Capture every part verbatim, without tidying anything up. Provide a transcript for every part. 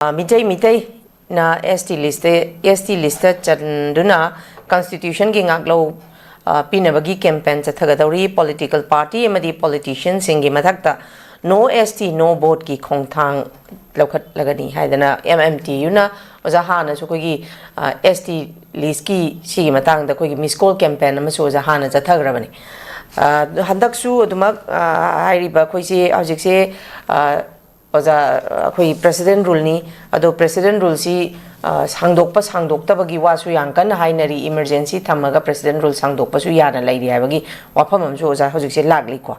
ꯃꯤꯇꯩ ꯃꯤꯇꯩꯅ S T list S T list ꯆꯟꯗꯨꯅ ꯀꯟꯁꯇꯤꯇ꯭ꯌꯨꯁꯟꯒꯤ ꯉꯥꯛꯂꯧ ꯄꯤꯅꯕꯒꯤ ꯀꯦꯝꯄꯦꯟ ꯆꯠꯊꯒꯗꯧꯔꯤ꯫ ꯄꯣꯂꯤꯇꯤꯀꯦꯜ ꯄꯥꯔꯇꯤ ꯑꯃꯗꯤ ꯄꯣꯂꯤꯇꯤꯁꯤꯌꯟꯁꯤꯡꯒꯤ ꯃꯊꯛꯇ ꯅꯣ ꯑꯦꯁ ꯇꯤ ꯅꯣ ꯚꯣꯠꯀꯤ ꯈꯣꯡꯊꯥꯡ ꯂꯧꯈꯠꯂꯒꯅꯤ ꯍꯥꯏꯗꯅ ꯑꯦꯝ ꯑꯦꯝ ꯇꯤ ꯌꯨꯅ ꯑꯣꯖꯥ ꯍꯥꯟꯅꯁꯨ ꯑꯩꯈꯣꯏꯒꯤ ꯑꯦꯁ ꯇꯤ ꯂꯤꯁꯀꯤ ꯁꯤꯒꯤ ꯃꯇꯥꯡꯗ ꯑꯩꯈꯣꯏꯒꯤ ꯃꯤꯁ ꯀꯣꯜ ꯀꯦꯝꯄꯦꯟ ꯑꯃꯁꯨ ꯑꯣꯖꯥ ꯍꯥꯟꯅ ꯆꯠꯊꯈ꯭ꯔꯕꯅꯤ꯫ ꯍꯟꯗꯛꯁꯨ ꯑꯗꯨꯃꯛ ꯍꯥꯏꯔꯤꯕ ꯑꯩꯈꯣꯏꯁꯦ ꯍꯧꯖꯤꯛꯁꯦ ꯑꯣꯖꯥ ꯑꯩꯈꯣꯏ ꯄ꯭ꯔꯦꯁꯤꯗꯦꯟ ꯔꯨꯜꯅꯤ꯫ ꯑꯗꯣ ꯄ꯭ꯔꯦꯁꯤꯗꯦꯟ ꯔꯨꯜꯁꯤ ꯁꯥꯡꯗꯣꯛꯄ ꯁꯥꯡꯗꯣꯛꯇꯕꯒꯤ ꯋꯥꯁꯨ ꯌꯥꯝ ꯀꯟꯅ ꯍꯥꯏꯅꯔꯤ꯫ ꯏꯃꯔꯖꯦꯟꯁꯤ ꯊꯝꯃꯒ ꯄ꯭ꯔꯦꯁꯤꯗꯦꯟ ꯔꯨꯜ ꯁꯥꯡꯗꯣꯛꯄꯁꯨ ꯌꯥꯅ ꯂꯩꯔꯤ ꯍꯥꯏꯕꯒꯤ ꯋꯥꯐꯝ ꯑꯃꯁꯨ ꯑꯣꯖꯥ ꯍꯧꯖꯤꯛꯁꯦ ꯂꯥꯛꯂꯤꯀꯣ꯫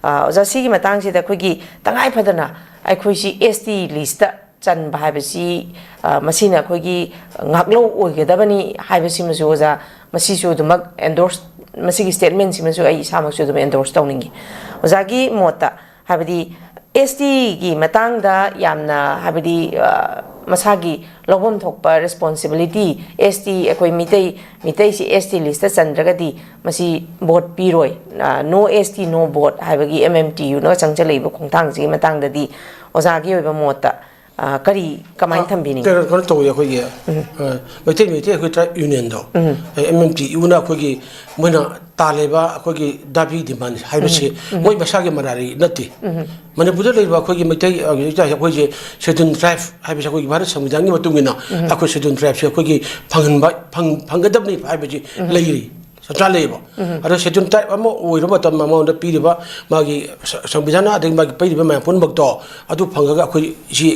ꯑꯣꯖꯥ, ꯁꯤꯒꯤ ꯃꯇꯥꯡꯁꯤꯗ ꯑꯩꯈꯣꯏꯒꯤ ꯇꯉꯥꯏ ꯐꯗꯅ ꯑꯩꯈꯣꯏꯁꯤ ꯑꯦꯁ ꯇꯤ ꯂꯤꯁꯇ ꯆꯟꯕ ꯍꯥꯏꯕꯁꯤ ꯃꯁꯤꯅ ꯑꯩꯈꯣꯏꯒꯤ ꯉꯥꯛꯂꯧ ꯑꯣꯏꯒꯗꯕꯅꯤ ꯍꯥꯏꯕꯁꯤꯃꯁꯨ ꯑꯣꯖꯥ, ꯃꯁꯤꯁꯨ ꯑꯗꯨꯃꯛ ꯑꯦꯟꯗꯣꯔꯁ ꯃꯁꯤꯒꯤ ꯁ꯭ꯇꯦꯠꯃꯦꯟꯁꯤꯃꯁꯨ ꯑꯩ ꯏꯁꯥꯃꯛꯁꯨ ꯑꯗꯨꯝ ꯑꯦꯟꯗꯣꯔꯁ ꯇꯧꯅꯤꯡꯉꯤ꯫ ꯑꯣꯖꯥꯒꯤ ꯃꯣꯠꯇ ꯍꯥꯏꯕꯗꯤ ꯑꯦꯁ ꯇꯤꯒꯤ ꯃꯇꯥꯡꯗ ꯌꯥꯝꯅ ꯍꯥꯏꯕꯗꯤ ꯃꯁꯥꯒꯤ ꯂꯧꯐꯝ ꯊꯣꯛꯄ ꯔꯦꯁꯄꯣꯟꯁꯤꯕꯤꯂꯤꯇꯤ, ꯑꯦꯁ ꯇꯤ ꯑꯩꯈꯣꯏ ꯃꯤꯇꯩ ꯃꯤꯇꯩꯁꯤ ꯑꯦꯁ ꯇꯤ ꯂꯤꯁꯇ ꯆꯟꯗ꯭ꯔꯒꯗꯤ ꯃꯁꯤ ꯚꯣꯠ ꯄꯤꯔꯣꯏ, ꯅꯣ ꯑꯦꯁ ꯇꯤ ꯅꯣ ꯚꯣꯠ ꯍꯥꯏꯕꯒꯤ ꯑꯦꯝ ꯑꯦꯝ ꯇꯤ ꯌꯨꯅ ꯆꯪꯁꯤꯜꯂꯛꯏꯕ ꯈꯣꯡꯊꯥꯡꯁꯤꯒꯤ ꯃꯇꯥꯡꯗꯗꯤ ꯑꯣꯖꯥꯒꯤ ꯑꯣꯏꯕ ꯃꯣꯠꯇ ꯀꯔꯤ ꯀꯃꯥꯏꯅ ꯊꯝꯕꯤꯅꯤꯡꯉꯤ? ꯀꯩꯅꯣ ꯇꯧꯋꯤ ꯑꯩꯈꯣꯏꯒꯤ ꯃꯩꯇꯩ ꯃꯩꯇꯩ ꯑꯩꯈꯣꯏ ꯇ꯭ꯔꯥꯏꯕ ꯌꯨꯅꯤꯌꯟꯗꯣ, ꯑꯦꯝ ꯑꯦꯝ ꯇꯤ ꯌꯨꯅ ꯑꯩꯈꯣꯏꯒꯤ ꯃꯣꯏꯅ ꯇꯥꯜꯂꯤꯕ ꯑꯩꯈꯣꯏꯒꯤ ꯗꯥꯕꯤ ꯗꯤꯃꯥꯟ ꯍꯥꯏꯕꯁꯤ ꯃꯣꯏ ꯃꯁꯥꯒꯤ ꯃꯔꯥꯔꯤ ꯅꯠꯇꯦ꯫ ꯃꯅꯤꯄꯨꯔꯗ ꯂꯩꯔꯤꯕ ꯑꯩꯈꯣꯏꯒꯤ ꯃꯩꯇꯩ ꯑꯩꯈꯣꯏꯁꯦ ꯁꯦꯗꯨꯜ ꯇ꯭ꯔꯥꯏꯕ ꯍꯥꯏꯕꯁꯤ ꯑꯩꯈꯣꯏꯒꯤ ꯚꯥꯔꯠ ꯁꯪꯕꯤꯙꯥꯟꯒꯤ ꯃꯇꯨꯡ ꯏꯟꯅ ꯑꯩꯈꯣꯏ ꯁꯦꯗꯨꯜ ꯇ꯭ꯔꯥꯏꯕꯁꯤ ꯑꯩꯈꯣꯏꯒꯤ ꯐꯪꯍꯟꯕ ꯐꯪꯒꯗꯕꯅꯤ ꯍꯥꯏꯕꯁꯤ ꯂꯩꯔꯤ꯫ ꯁꯔꯀꯥꯔ ꯂꯩꯌꯦꯕ꯫ ꯑꯗꯣ ꯁꯦꯗꯨꯜ ꯇ꯭ꯔꯥꯏꯕ ꯑꯃ ꯑꯣꯏꯔꯕ ꯃꯇꯝꯗ ꯃꯉꯣꯟꯗ ꯄꯤꯔꯤꯕ ꯃꯥꯒꯤ ꯁꯪꯕꯤꯙꯥꯟꯅ ꯑꯗꯒꯤ ꯃꯥꯒꯤ ꯄꯤꯔꯤꯕ ꯃꯌꯥꯝ ꯄꯨꯝꯅꯃꯛꯇꯣ ꯑꯗꯨ ꯐꯪꯉꯒ ꯑꯩꯈꯣꯏ ꯁꯤ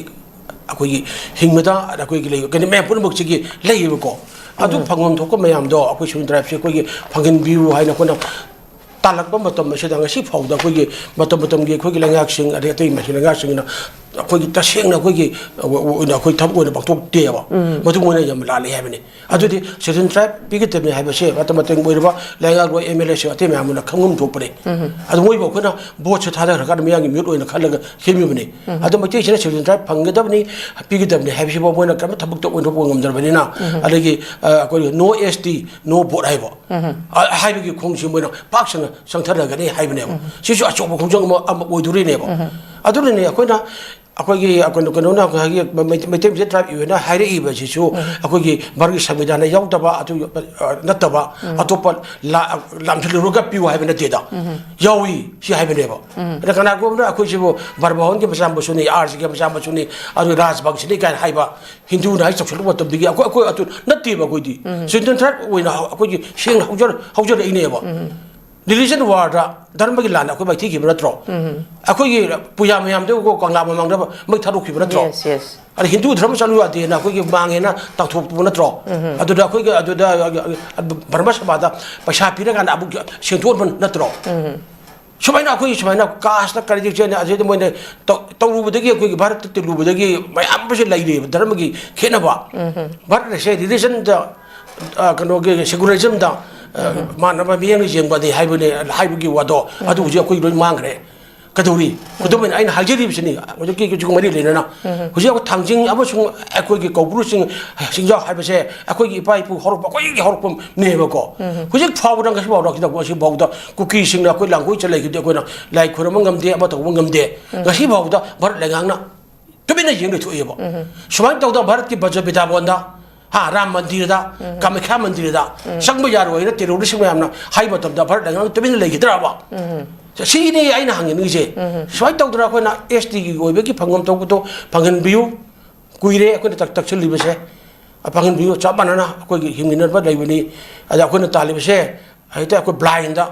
ꯑꯩꯈꯣꯏꯒꯤ ꯍꯤꯡꯕꯗ ꯑꯩꯈꯣꯏꯒꯤ ꯂꯩꯕ ꯀꯩꯅꯣ ꯃꯌꯥꯝ ꯄꯨꯝꯅꯃꯛꯁꯤꯒꯤ ꯂꯩꯌꯦꯕꯀꯣ꯫ ꯑꯗꯨ ꯐꯪꯐꯝ ꯊꯣꯛꯄ ꯃꯌꯥꯝꯗꯣ ꯑꯩꯈꯣꯏ ꯁꯦꯗꯨꯜ ꯇ꯭ꯔꯥꯏꯕꯁꯤ ꯑꯩꯈꯣꯏꯒꯤ ꯐꯪꯍꯟꯕꯤꯌꯨ ꯍꯥꯏꯅ ꯑꯩꯈꯣꯏꯅ ꯇꯥꯜꯂꯛꯄ ꯃꯇꯝ ꯑꯁꯤꯗ ꯉꯁꯤ ꯐꯥꯎꯗ ꯑꯩꯈꯣꯏꯒꯤ ꯃꯇꯝ ꯃꯇꯝꯒꯤ ꯑꯩꯈꯣꯏꯒꯤ ꯂꯩꯉꯥꯛꯁꯤꯡ ꯑꯗꯩ ꯑꯇꯩ ꯃꯁꯤ ꯂꯩꯉꯥꯛꯁꯤꯡꯅ ꯑꯩꯈꯣꯏꯒꯤ ꯇꯁꯦꯡꯅ ꯑꯩꯈꯣꯏꯒꯤ ꯑꯣꯏꯅ ꯑꯩꯈꯣꯏ ꯊꯕꯛ ꯑꯣꯏꯅ ꯄꯥꯡꯊꯣꯛꯇꯦꯕ꯫ ꯃꯗꯨ ꯃꯣꯏꯅ ꯌꯥꯝ ꯂꯥꯜꯂꯦ ꯍꯥꯏꯕꯅꯤ꯫ ꯑꯗꯨꯗꯤ ꯁꯦꯗꯨꯜ ꯇ꯭ꯔꯥꯏꯕ ꯄꯤꯒꯗꯕꯅꯤ ꯍꯥꯏꯕꯁꯦ ꯃꯇꯝ ꯃꯇꯝꯒꯤ ꯑꯣꯏꯔꯕ ꯂꯩꯉꯥꯛꯂꯣꯏ ꯑꯦꯝ ꯑꯦꯜ ꯑꯦꯁꯤꯡ ꯑꯇꯩ ꯃꯌꯥꯝ ꯑꯃꯅ ꯈꯪꯐꯝ ꯊꯣꯛꯄꯅꯤ꯫ ꯑꯗꯨ ꯃꯣꯏꯕꯨ ꯑꯩꯈꯣꯏꯅ ꯚꯣꯠꯁꯦ ꯊꯥꯗꯈ꯭ꯔꯀꯥꯟꯗ ꯃꯤꯌꯥꯝꯒꯤ ꯃꯤꯍꯨꯠ ꯑꯣꯏꯅ ꯈꯜꯂꯒ ꯁꯦꯝꯃꯤꯕꯅꯤ꯫ ꯑꯗꯣ ꯃꯩꯇꯩꯁꯤꯅ ꯁꯦꯗꯨꯜ ꯇ꯭ꯔꯥꯏꯕ ꯐꯪꯒꯗꯕꯅꯤ ꯄꯤꯒꯗꯕꯅꯤ ꯍꯥꯏꯕꯁꯤꯐꯥꯎ ꯃꯣꯏꯅ ꯀꯔꯤꯝꯇ ꯊꯕꯛꯇ ꯑꯣꯟꯊꯣꯛꯄ ꯉꯝꯗ꯭ꯔꯕꯅꯤꯅ ꯑꯗꯒꯤ ꯑꯩꯈꯣꯏꯒꯤ ꯅꯣ ꯑꯦꯁ ꯇꯤ ꯅꯣ ꯚꯣꯠ ꯍꯥꯏꯕ ꯍꯥꯏꯕꯒꯤ ꯈꯣꯡꯁꯤ ꯃꯣꯏꯅ ꯄꯥꯛ ꯁꯟꯅ ꯆꯪꯊꯔꯒꯅꯤ ꯍꯥꯏꯕꯅꯦꯕ꯫ ꯁꯤꯁꯨ ꯑꯆꯧꯕ ꯈꯣꯡꯖꯪ ꯑꯃ ꯑꯃ ꯑꯣꯏꯗꯣꯔꯤꯅꯦꯕ꯫ ꯑꯗꯨꯅꯅꯦ ꯑꯩꯈꯣꯏꯅ ꯑꯩꯈꯣꯏꯒꯤ ꯀꯩꯅꯣ ꯀꯩꯅꯣꯅ ꯉꯁꯥꯏꯒꯤ ꯃꯩ- ꯃꯩꯇꯩ ꯃꯆꯥ ꯇ꯭ꯔꯥꯏꯕ ꯌꯨꯅꯤꯌꯟꯅ ꯍꯥꯏꯔꯛꯏꯕꯁꯤꯁꯨ ꯑꯩꯈꯣꯏꯒꯤ ꯚꯥꯔꯠꯀꯤ ꯁꯪꯕꯤꯙꯥꯟꯗ ꯌꯥꯎꯗꯕ ꯑꯗꯨ ꯑ, ꯅꯠꯇꯕ ꯑꯇꯣꯞꯄ ꯂꯥ- ꯂꯥꯝꯁꯤꯜꯂꯨꯔꯒ ꯄꯤꯌꯨ ꯍꯥꯏꯕ ꯅꯠꯇꯦꯗ꯫ ꯌꯥꯎꯏ ꯁꯤ ꯍꯥꯏꯕꯅꯦꯕ꯫ ꯑꯗ ꯀꯅꯥꯒꯨꯝꯕꯅ ꯑꯩꯈꯣꯏꯁꯤꯕꯨ ꯕ꯭ꯔꯍꯃꯣꯟꯒꯤ ꯃꯆꯥ ꯃꯁꯨꯅꯤ, ꯑꯥꯔꯁꯤꯒꯤ ꯃꯆꯥ ꯃꯁꯨꯅꯤ, ꯑꯗꯨ ꯔꯥꯖꯕꯪꯁꯤꯅꯤ ꯀꯥꯏꯅ ꯍꯥꯏꯕ ꯍꯤꯟꯗꯨꯅ ꯍꯥꯏ ꯆꯥꯎꯁꯤꯜꯂꯛꯄ ꯃꯇꯝꯗꯒꯤ ꯑꯩꯈꯣꯏ ꯑꯩꯈꯣꯏ ꯑꯗꯨ ꯅꯠꯇꯦꯕ꯫ ꯑꯩꯈꯣꯏꯗꯤ ꯁꯤꯟꯇꯟ ꯇ꯭ꯔꯥꯏꯕ ꯑꯣꯏꯅ ꯍꯧ- ꯑꯩꯈꯣꯏꯒꯤ ꯁꯦꯡꯅ ꯍꯧꯖꯔ- ꯍꯧꯖꯔꯛꯏꯅꯦꯕ꯫ ꯔꯤꯂꯤꯖꯟ ꯋꯥꯔꯗ ꯙꯔꯃꯒꯤ ꯂꯥꯟꯗ ꯑꯩꯈꯣꯏ ꯃꯥꯏꯊꯤꯈꯤꯕ ꯅꯠꯇ꯭ꯔꯣ? ꯑꯩꯈꯣꯏꯒꯤ ꯄꯨꯌꯥ ꯃꯌꯥꯝꯗꯨ ꯀꯪꯂꯥ ꯃꯃꯥꯡꯗ ꯃꯩ ꯊꯥꯗꯣꯛꯈꯤꯕ ꯅꯠꯇ꯭ꯔꯣ? Yes, yes. ꯑꯗ ꯍꯤꯟꯗꯨ ꯙꯔꯃ ꯆꯠꯂꯨ ꯌꯥꯗꯦꯅ ꯑꯩꯈꯣꯏꯒꯤ ꯃꯥꯡꯉꯦꯅ ꯇꯥꯎꯊꯣꯛꯄ ꯅꯠꯇ꯭ꯔꯣ? ꯑꯗꯨꯗ ꯑꯩꯈꯣꯏꯒꯤ ꯑꯗꯨꯗ ꯕ꯭ꯔꯍꯃ ꯁꯃꯥꯖꯗ ꯄꯩꯁꯥ ꯄꯤꯔꯀꯥꯟꯗ ꯑꯃꯨꯛ ꯁꯦꯡꯗꯣꯛꯍꯟꯕ ꯅꯠꯇ꯭ꯔꯣ? ꯁꯨꯃꯥꯏꯅ ꯑꯩꯈꯣꯏꯒꯤ ꯁꯨꯃꯥꯏꯅ ꯀꯥꯁꯇ ꯀꯔꯤ ꯆꯦꯟꯅ ꯑꯁꯤꯗ ꯃꯣꯏꯅ ꯇꯧ- ꯇꯧꯔꯨꯕꯗꯒꯤ ꯑꯩꯈꯣꯏꯒꯤ ꯚꯥꯔꯠꯇ ꯇꯤꯜꯂꯨꯕꯗꯒꯤ ꯃꯌꯥꯝ ꯑꯃꯁꯨ ꯂꯩꯔꯤꯕ ꯙꯔꯃꯒꯤ ꯈꯦꯠꯅꯕ꯫ ꯚꯥꯔꯠ ꯑꯁꯦ ꯔꯤꯂꯤꯖꯟꯗ ꯀꯩꯅꯣꯒꯤ ꯁꯦꯀꯨꯂꯔꯤꯖꯝꯗ ꯃꯥꯟꯅꯕ ꯃꯤꯠꯌꯦꯡꯗ ꯌꯦꯡꯕꯅꯤ ꯍꯥꯏꯕꯅꯤ ꯍꯥꯏꯕꯒꯤ ꯋꯥꯗꯣ ꯑꯗꯨ ꯍꯧꯖꯤꯛ ꯑꯩꯈꯣꯏ ꯂꯣꯏ ꯃꯥꯡꯈ꯭ꯔꯦ꯫ ꯀꯩꯗꯧꯔꯤ? ꯈꯨꯗꯝ ꯑꯣꯏꯅ ꯑꯩꯅ ꯍꯥꯏꯖꯔꯤꯕꯁꯤꯅꯤ, ꯍꯧꯖꯤꯛꯀꯤ ꯍꯧꯖꯤꯛ ꯃꯔꯤ ꯂꯩꯅꯅ ꯍꯧꯖꯤꯛ ꯑꯩꯈꯣꯏ ꯊꯥꯡꯖꯤꯡ ꯑꯃꯁꯨꯡ ꯑꯩꯈꯣꯏꯒꯤ ꯀꯧꯕ꯭ꯔꯨ ꯆꯤꯡ ꯆꯤꯡꯖꯥꯎ ꯍꯥꯏꯕꯁꯦ ꯑꯩꯈꯣꯏꯒꯤ ꯏꯄꯥ ꯏꯄꯨ ꯍꯧꯔꯛꯄ, ꯑꯩꯈꯣꯏꯒꯤ ꯍꯧꯔꯛꯐꯝꯅꯦꯕꯀꯣ꯫ ꯍꯧꯖꯤꯛ ꯐꯥꯎꯕꯗ ꯉꯁꯤ ꯐꯥꯎꯗ ꯉꯁꯤ ꯐꯥꯎꯗ ꯀꯨꯀꯤꯁꯤꯡꯅ ꯑꯩꯈꯣꯏ ꯂꯥꯡꯒꯣꯏ ꯆꯠ ꯂꯩꯈꯤꯕꯗꯤ ꯑꯩꯈꯣꯏꯅ ꯂꯥꯏ ꯈꯨꯔꯨꯝꯕ ꯉꯝꯗꯦ, ꯑꯃ ꯇꯧꯕ ꯉꯝꯗꯦ꯫ ꯉꯁꯤ ꯐꯥꯎꯗ ꯚꯥꯔꯠ ꯂꯩꯉꯥꯛꯅ ꯇꯨꯃꯤꯟꯅ ꯌꯦꯡ ꯂꯩꯊꯣꯛꯑꯦꯕ꯫ ꯁꯨꯃꯥꯏꯅ ꯇꯧꯗꯅ ꯚꯥꯔꯠꯀꯤ ꯕꯖ ꯕꯤꯗꯥꯕꯣꯟꯗ, ꯍꯥ, ꯔꯥꯝ ꯃꯟꯗꯤꯔꯗ, ꯀꯥꯃꯈ꯭ꯌꯥ ꯃꯟꯗꯤꯔꯗ ꯆꯪꯕ ꯌꯥꯔꯣꯏꯅ ꯇꯦꯔꯣꯔꯤꯁ ꯃꯌꯥꯝꯅ ꯍꯥꯏꯕ ꯃꯇꯝꯗ ꯚꯥꯔꯠ ꯂꯩꯉꯥꯛꯅ ꯇꯨꯃꯤꯟꯅ ꯂꯩꯈꯤꯗ꯭ꯔꯕ? ꯁꯤꯅꯤ ꯑꯩꯅ ꯍꯪꯅꯤꯡꯉꯤꯁꯦ꯫ ꯁꯨꯃꯥꯏꯅ ꯇꯧꯗꯅ ꯑꯩꯈꯣꯏꯅ ꯑꯦꯁ ꯇꯤꯒꯤ ꯑꯣꯏꯕꯒꯤ ꯐꯪꯐꯝ ꯊꯣꯛꯄꯗꯣ ꯐꯪꯍꯟꯕꯤꯌꯨ꯫ ꯀꯨꯏꯔꯦ ꯑꯩꯈꯣꯏꯅ ꯇꯛ- ꯇꯛꯁꯤꯜꯂꯤꯕꯁꯦ꯫ ꯐꯪꯍꯟꯕꯤꯌꯨ꯫ ꯆꯞ ꯃꯥꯟꯅꯅ ꯑꯩꯈꯣꯏꯒꯤ ꯍꯤꯡꯃꯤꯟꯅꯕ ꯂꯩꯕꯅꯤ꯫ ꯑꯗ ꯑꯩꯈꯣꯏꯅ ꯇꯥꯜꯂꯤꯕꯁꯦ ꯍꯦꯛꯇ ꯑꯩꯈꯣꯏ ꯕ꯭ꯂꯥꯏꯟꯗ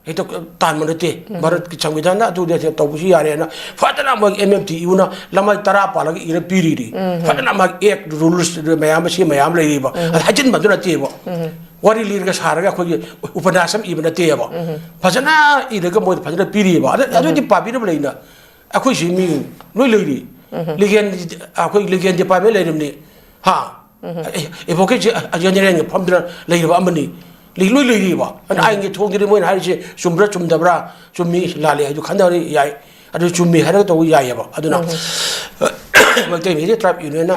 ꯍꯦꯛꯇ ꯇꯥꯟꯕ ꯅꯠꯇꯦ꯫ ꯚꯥꯔꯠꯀꯤ ꯁꯪꯕꯤꯙꯥꯟꯗ ꯑꯗꯨꯗ ꯍꯦꯛꯇ ꯇꯧꯕꯁꯨ ꯌꯥꯔꯦꯅ ꯐꯖꯅ ꯃꯣꯏ ꯑꯦꯝ ꯑꯦꯝ ꯇꯤ ꯌꯨꯅ ꯂꯃꯥꯏ ꯇꯔꯥ ꯄꯥꯜꯂꯒ ꯏꯔ ꯄꯤꯔꯤꯅꯤ꯫ ꯐꯖꯅ ꯃꯥꯒꯤ ꯑꯦꯛ ꯔꯨꯜꯁ ꯃꯌꯥꯝ ꯑꯃ ꯁꯤ ꯃꯌꯥꯝ ꯂꯩꯔꯤꯕ ꯑꯗ ꯍꯥꯏꯖꯤꯟꯕꯗꯨ ꯅꯠꯇꯦꯕ꯫ ꯋꯥꯔꯤ ꯂꯤꯔꯒ ꯁꯥꯔꯒ ꯑꯩꯈꯣꯏꯒꯤ ꯎꯄꯟꯌꯥꯁ ꯑꯃ ꯏꯕ ꯅꯠꯇꯦꯕ꯫ ꯐꯖꯅ ꯏꯔꯒ ꯃꯣꯏꯗ ꯐꯖꯅ ꯄꯤꯔꯤꯕ꯫ ꯑꯗ- ꯑꯗꯨꯗꯤ ꯄꯥꯕꯤꯔꯕ ꯂꯩꯅ ꯑꯩꯈꯣꯏꯁꯤ ꯃꯤ ꯂꯣꯏ ꯂꯩꯔꯤ꯫ ꯂꯤꯒꯦꯜ ꯑꯩꯈꯣꯏ ꯂꯤꯒꯦꯜ ꯗꯤꯄꯥꯔꯠꯃꯦꯟ ꯂꯩꯔꯤꯕꯅꯤ꯫ ꯍꯥ? ꯑꯦꯗꯚꯣꯀꯦꯠꯁꯤ ꯖꯦꯅꯦꯔꯦꯜꯒ ꯐꯝꯗꯨꯅ ꯂꯩꯔꯤꯕ ꯑꯃꯅꯤ꯫ ꯂꯩ- ꯂꯣꯏ ꯂꯩꯔꯤꯕ꯫ ꯑꯗꯨꯅ ꯑꯥꯏꯟꯒꯤ ꯊꯣꯡꯗꯗꯤ ꯃꯣꯏꯅ ꯍꯥꯏꯔꯤꯁꯦ ꯆꯨꯝꯕ꯭ꯔꯥ ꯆꯨꯝꯗꯕ꯭ꯔꯥ, ꯆꯨꯝꯃꯤ ꯂꯥꯜꯂꯤ ꯍꯥꯏꯗꯨ ꯈꯟꯅꯕ ꯌꯥꯏ꯫ ꯑꯗꯨ ꯆꯨꯝꯃꯤ ꯍꯥꯏꯔꯒ ꯇꯧꯕ ꯌꯥꯏꯑꯕ꯫ ꯑꯗꯨꯅ ꯃꯩꯇꯩ ꯃꯌꯦꯛ ꯇ꯭ꯔꯥꯏꯕ ꯌꯨꯅꯤꯌꯟꯅ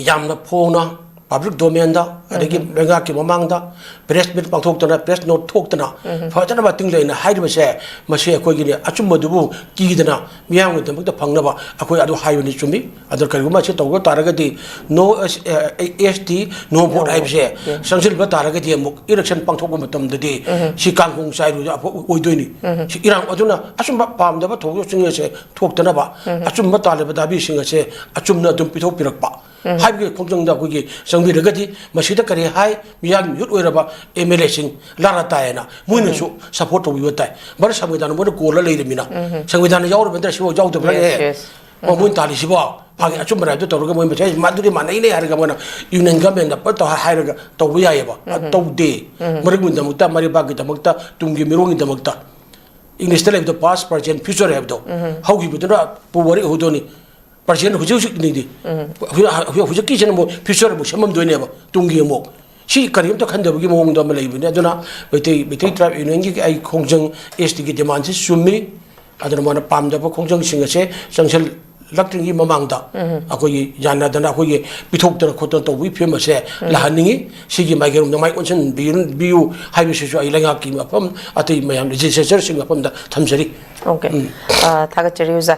ꯌꯥꯝꯅ ꯐꯣꯡꯅ ꯄꯕ꯭ꯂꯤꯛ ꯗꯣꯃꯦꯟꯗ, ꯑꯗꯒꯤ ꯂꯩꯉꯥꯛꯀꯤ ꯃꯃꯥꯡꯗ ꯄ꯭ꯔꯦꯁ ꯃꯤꯠ ꯄꯥꯡꯊꯣꯛꯇꯅ, ꯄ꯭ꯔꯦꯁ ꯅꯣꯠ ꯊꯣꯛꯇꯅ ꯐꯖꯅ ꯃꯇꯤꯡ ꯂꯩꯅ ꯍꯥꯏꯔꯤꯕꯁꯦ, ꯃꯁꯤ ꯑꯩꯈꯣꯏꯒꯤꯅꯦ, ꯑꯆꯨꯝꯕꯗꯨꯕꯨ ꯀꯤꯗꯅ ꯃꯤꯌꯥꯝꯒꯤꯗꯃꯛꯇ ꯐꯪꯅꯕ ꯑꯩꯈꯣꯏ ꯑꯗꯨ ꯍꯥꯏꯕꯅꯤ, ꯆꯨꯝꯃꯤ꯫ ꯑꯗꯣ ꯀꯔꯤꯒꯨꯝꯕ ꯑꯁꯤ ꯇꯧꯕ ꯇꯥꯔꯒꯗꯤ, "No ꯑꯦꯁ ꯇꯤ, no vote" ꯍꯥꯏꯕꯁꯦ ꯆꯪꯁꯤꯟꯕ ꯇꯥꯔꯒꯗꯤ, ꯑꯃꯨꯛ ꯏꯂꯦꯛꯁꯟ ꯄꯥꯡꯊꯣꯛꯄ ꯃꯇꯝꯗꯗꯤ ꯁꯤ ꯀꯥꯡꯈꯣꯡ ꯆꯥꯏꯔꯨꯕ ꯑꯣꯏꯗꯣꯏꯅꯤ꯫ ꯁꯤ ꯏꯔꯥꯡ ꯑꯗꯨꯅ ꯑꯆꯨꯝꯕ ꯄꯥꯝꯗꯕ ꯊꯧꯗꯣꯛꯁꯤꯡ ꯑꯁꯦ ꯊꯣꯛꯇꯅꯕ, ꯑꯆꯨꯝꯕ ꯇꯥꯜꯂꯤꯕ ꯗꯥꯕꯤꯁꯤꯡ ꯑꯁꯦ ꯑꯆꯨꯝꯅ ꯑꯗꯨꯝ ꯄꯤꯊꯣꯛꯄꯤꯔꯛꯄ ꯍꯥꯏꯕꯒꯤ ꯈꯣꯡꯖꯪꯗ ꯑꯩꯈꯣꯏꯒꯤ ꯆꯪꯕꯤꯔꯒꯗꯤ, ꯃꯁꯤꯗ ꯀꯔꯤ ꯍꯥꯏ? ꯃꯤꯌꯥꯝꯒꯤ ꯃꯤꯍꯨꯠ ꯑꯣꯏꯔꯕ ꯑꯦꯝ ꯑꯦꯜ ꯑꯦꯁꯤꯡ ꯂꯥꯔꯥ ꯇꯥꯏꯌꯦꯅ ꯃꯣꯏꯅꯁꯨ ꯁꯄꯣꯔꯠ ꯇꯧꯕꯤꯕ ꯇꯥꯏ꯫ ꯃꯔꯝ ꯁꯪꯕꯤꯙꯥꯟ ꯃꯣꯏꯅ ꯀꯣꯜꯂ ꯂꯩꯔꯃꯤꯅ, ꯁꯪꯕꯤꯙꯥꯟꯅ ꯌꯥꯎꯔꯕ ꯅꯠꯇ꯭ꯔ ꯁꯤꯐꯥꯎ ꯌꯥꯎꯗꯕ꯭ꯔꯥ? Yes, ꯑꯦ, yes. ꯑꯣ, ꯃꯣꯏꯅ ꯇꯥꯜꯂꯤꯁꯤꯕꯣ? ꯃꯥꯒꯤ ꯑꯆꯨꯝꯕ ꯍꯥꯏꯕꯗꯣ ꯇꯧꯔꯒ ꯃꯣꯏ ꯃꯁꯦꯟ ꯃꯗꯨꯗꯤ ꯃꯥꯟꯅꯩꯅꯦ ꯍꯥꯏꯔꯒ ꯃꯣꯏꯅ ꯌꯨꯅꯤꯌꯟ ꯒꯚꯔꯟꯃꯦꯟꯗ ꯄꯨꯂꯞ ꯇꯧ-, ꯍꯥꯏꯔꯒ ꯇꯧꯕ ꯌꯥꯏꯑꯕ꯫ ꯑ, ꯇꯧꯗꯦ꯫ ꯃꯔꯤꯛꯒꯤꯗꯃꯛꯇ, ꯃꯔꯤꯄꯥꯛꯀꯤꯗꯃꯛꯇ, ꯇꯨꯡꯒꯤ ꯃꯤꯔꯣꯜꯒꯤꯗꯃꯛꯇ꯫ ꯏꯪꯂꯤꯁꯇ ꯂꯩꯕꯗꯣ past, present, future ꯍꯥꯏꯕꯗꯣ꯫ ꯍꯧꯈꯤꯕꯗꯨꯅ ꯄꯨꯋꯥꯔꯤ ꯑꯣꯏꯍꯧꯗꯣꯏꯅꯤ꯫ Present ꯍꯧꯖꯤꯛ ꯍꯧꯖꯤꯛꯅꯤꯗꯤ꯫ ꯍꯧꯖꯤꯛ-, ꯍꯧꯖꯤꯛ-, ꯍꯧꯖꯤꯛꯀꯤꯁꯤꯅ ꯑꯃꯨꯛ future ꯑꯃꯨꯛ ꯁꯦꯝꯃꯝꯗꯣꯏꯅꯦꯕ, ꯇꯨꯡꯒꯤ ꯑꯃꯨꯛ꯫ ꯁꯤ ꯀꯔꯤꯝꯇ ꯈꯟꯗꯕꯒꯤ ꯃꯑꯣꯡꯗ ꯑꯃ ꯂꯩꯕꯅꯤ꯫ ꯑꯗꯨꯅ ꯃꯩꯇꯩ, ꯃꯩꯇꯩ ꯇ꯭ꯔꯥꯏꯕ ꯌꯨꯅꯤꯌꯟꯒꯤ ꯑꯩ ꯈꯣꯡꯖꯪ, ꯑꯦꯁ ꯇꯤꯒꯤ ꯗꯤꯃꯥꯟꯁꯤ ꯆꯨꯝꯃꯤ꯫ ꯑꯗꯨꯅ ꯃꯥꯅ ꯄꯥꯝꯗꯕ ꯈꯣꯡꯖꯪꯁꯤꯡ ꯑꯁꯦ ꯆꯪꯁꯤꯜꯂꯛꯇ꯭ꯔꯤꯉꯩ ꯃꯃꯥꯡꯗ ꯑꯩꯈꯣꯏꯒꯤ ꯌꯥꯅꯗꯅ, ꯑꯩꯈꯣꯏꯒꯤ ꯄꯤꯊꯣꯛꯇꯅ ꯈꯣꯠꯇꯅ ꯇꯧꯕꯒꯤ ꯐꯤꯕꯝ ꯑꯁꯦ ꯂꯥꯛꯍꯟꯅꯤꯡꯉꯤ꯫ ꯁꯤꯒꯤ ꯃꯥꯏꯀꯩꯔꯣꯝꯗ ꯃꯥꯏ ꯑꯣꯟꯁꯤꯟꯕꯤꯌꯨ ꯍꯥꯏꯕꯁꯤꯁꯨ ꯑꯩ ꯂꯩꯉꯥꯛꯀꯤ ꯃꯐꯝ, ꯑꯇꯩ ꯃꯌꯥꯝ ꯂꯦꯖꯤꯁꯂꯦꯆꯔꯁꯤꯡ ꯃꯐꯝꯗ ꯊꯝꯖꯔꯤ꯫ ꯑꯣꯀꯦ꯫ ꯑ, ꯊꯥꯒꯠꯆꯔꯤ ꯑꯣꯖꯥ꯫